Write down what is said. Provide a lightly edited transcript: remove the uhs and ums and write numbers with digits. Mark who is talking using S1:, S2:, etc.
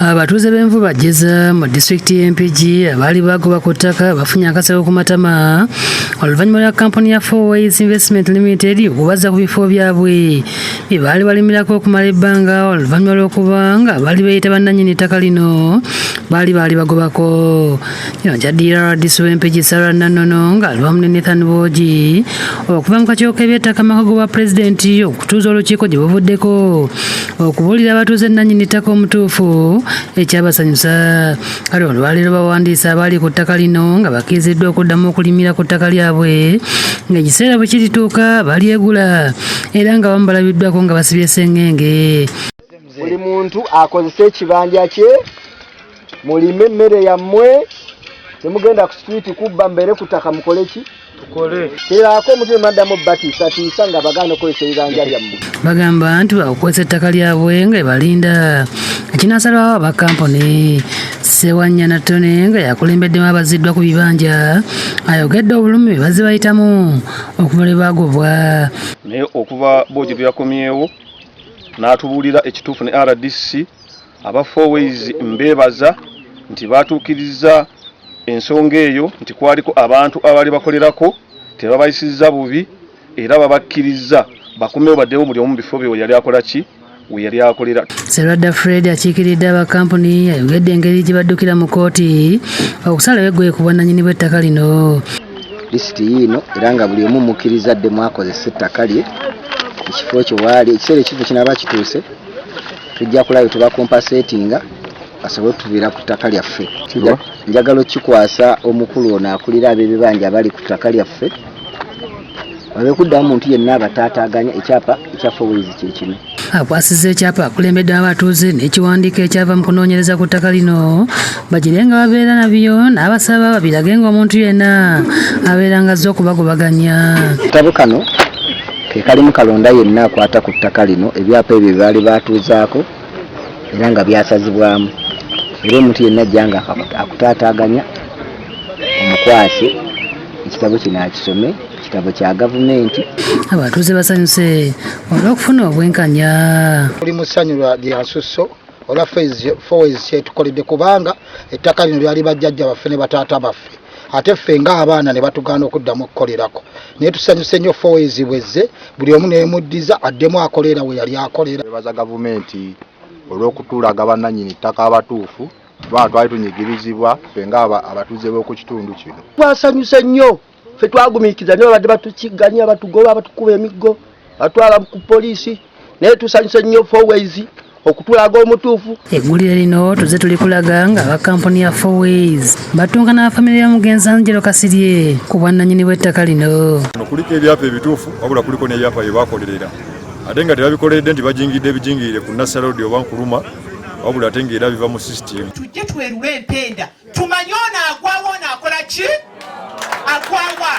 S1: Abatuuze b'envuba Jjeza mu disitulikiti y'e Mpigi abaali bagoba ku ttaka bafunye akasebo ku matama oluvannyuma lwa kkampuni ya Four Ways Investment Limited okubazza ku bifo byabwe bye baali balimirako okumala ebbanga oluvannyuma lw'okuba nga baali beeyita bannannyini ttaka lino baali baali bagobako. Kino kyaddirira RDC w'e Mpigi Sarah Nannono ng'ali wamu ne Nathan Bwogi okuva mu kakiiko k'ebyettaka mu maka g'obwapulezidenti okutuuza olukiiko gye buvuddeko okubuulira abatuuze nnannyini ttaka omutuufu ekyabasanyusa. Kale olwaleero bawandiise abaali ku ttaka lino nga bakkiriziddwa okuddamu okulimira ku ttaka lyabwe ng'ekiseera bwe kirituuka balyegula era nga abamu balabiddwako nga basibye ssengenge.
S2: Buli muntu akozese ekibanja kye, mulime emmere yammwe, temugenda ku street kubba, mubeere ku ttaka mukole ki?
S3: Tukole.
S2: Teraako omutima maddamu batiisatiisa nga bagaana okukozesa ebibanja byammwe.
S1: Bagamba nti bakukozesa ettaka lyabwe nga ebalinda ekinaasalwawo aba kampuni. Ssewanyana Tony nga yakulembeddemu abaziddwa ku bibanja ayogedde obulumi bwe bazze bayitamu okuva lwe baagobwa.
S4: Naye okuva Bwogi bwe yakomyewo n'atubuulira ekituufu ne RDC aba Four Ways mbeebaza nti baatuukirizza ensonga eyo nti kwaliko abantu abaali bakolerako tebabayisizza bubi era babakkirizza bakomewo baddewo buli omu mu bifo bye we yali akola ki we yali akolera.
S1: Serwadda Fred akiikiridde aba kampuni ayogedde engeri gye baddukira mu kkooti okusalawo eggoye ku bwannannyini bw'ettaka lino.
S2: Lisiti yiino era nga buli omu mukkiriza addemu akozese ettaka lye ekifo kye waali. Ekiseera ekifo kinaaba kituuse tujja kulaba tubakompasetinga basobole otuviira ku ttaka lyaffe. Njagala okukikwasa omukulu ono akulira ab'ebibanja abali ku ttaka lyaffe babe kuddamu muntu yenna abataataaganya. Ekyapa ekya Four Ways kye kino.
S1: Akwasizza ekyapa akulembeddemu abatuuze n'ekiwandiiko ekyava mu kunoonyereza ku ttaka lino bagire nga babeera nabyo n'abasaba babirage ng'omuntu yenna abeera nga azze okubagobaganya.
S2: Akatabo kano ke kalimu kalonda yenna akwata ku ttaka lino, ebyapa ebyo bye baali baatuuzaako era nga byasazibwamu, era omuntu yenna ajja nga akutaataaganya omukwase ekitabo kino akisome. Kitabo kya gavumenti.
S1: Abatuuze basanyuse olw'okufuna obwenkanya.
S5: Tuli mu ssanyu lya nsusso olwa Four Ways kyetukoledde, kubanga ettaka lino lyali bajjajja baffe ne bataata baffe, ate ffe ng'abaana ne batugaana okuddamu okukolerako. Naye tusanyuse nnyo Four Ways bwezze buli omu neemuddiza addemu akolera we yali akolera.
S6: Twebaza gavumenti olw'okutulaga bannannyini ttaka abatuufu, kubanga twali tunyigirizibwa ffe nga abatuuze b'oku kitundu kino.
S7: Twasanyuse nnyo ffe, twagumiikiriza nnyo. Babadde batukigganya, batugoba, batukuba emiggo, batwala ku poliisi, naye tusanyuse nnyo Four Ways okutulaga omutuufu.
S1: Eggulire lino tuze tuli kulaga nga aba kampuni ya Four Ways batunga n'abafamire ya mugenzi Angelo Kasirye ku bwannannyini bw'ettaka lino.
S8: Kuno kuliko ebyapa ebituufu, wabula kuliko n'ebyapa bye bakolerera ate nga tebabikoleredde nti bajingidde ebijingirire ku Nasser Road oba Nkuruma, wabula ate ng'era biva mu system.
S9: Tujje twerule empenda, tumanye ono agwawo, ono akola ki, agwawa.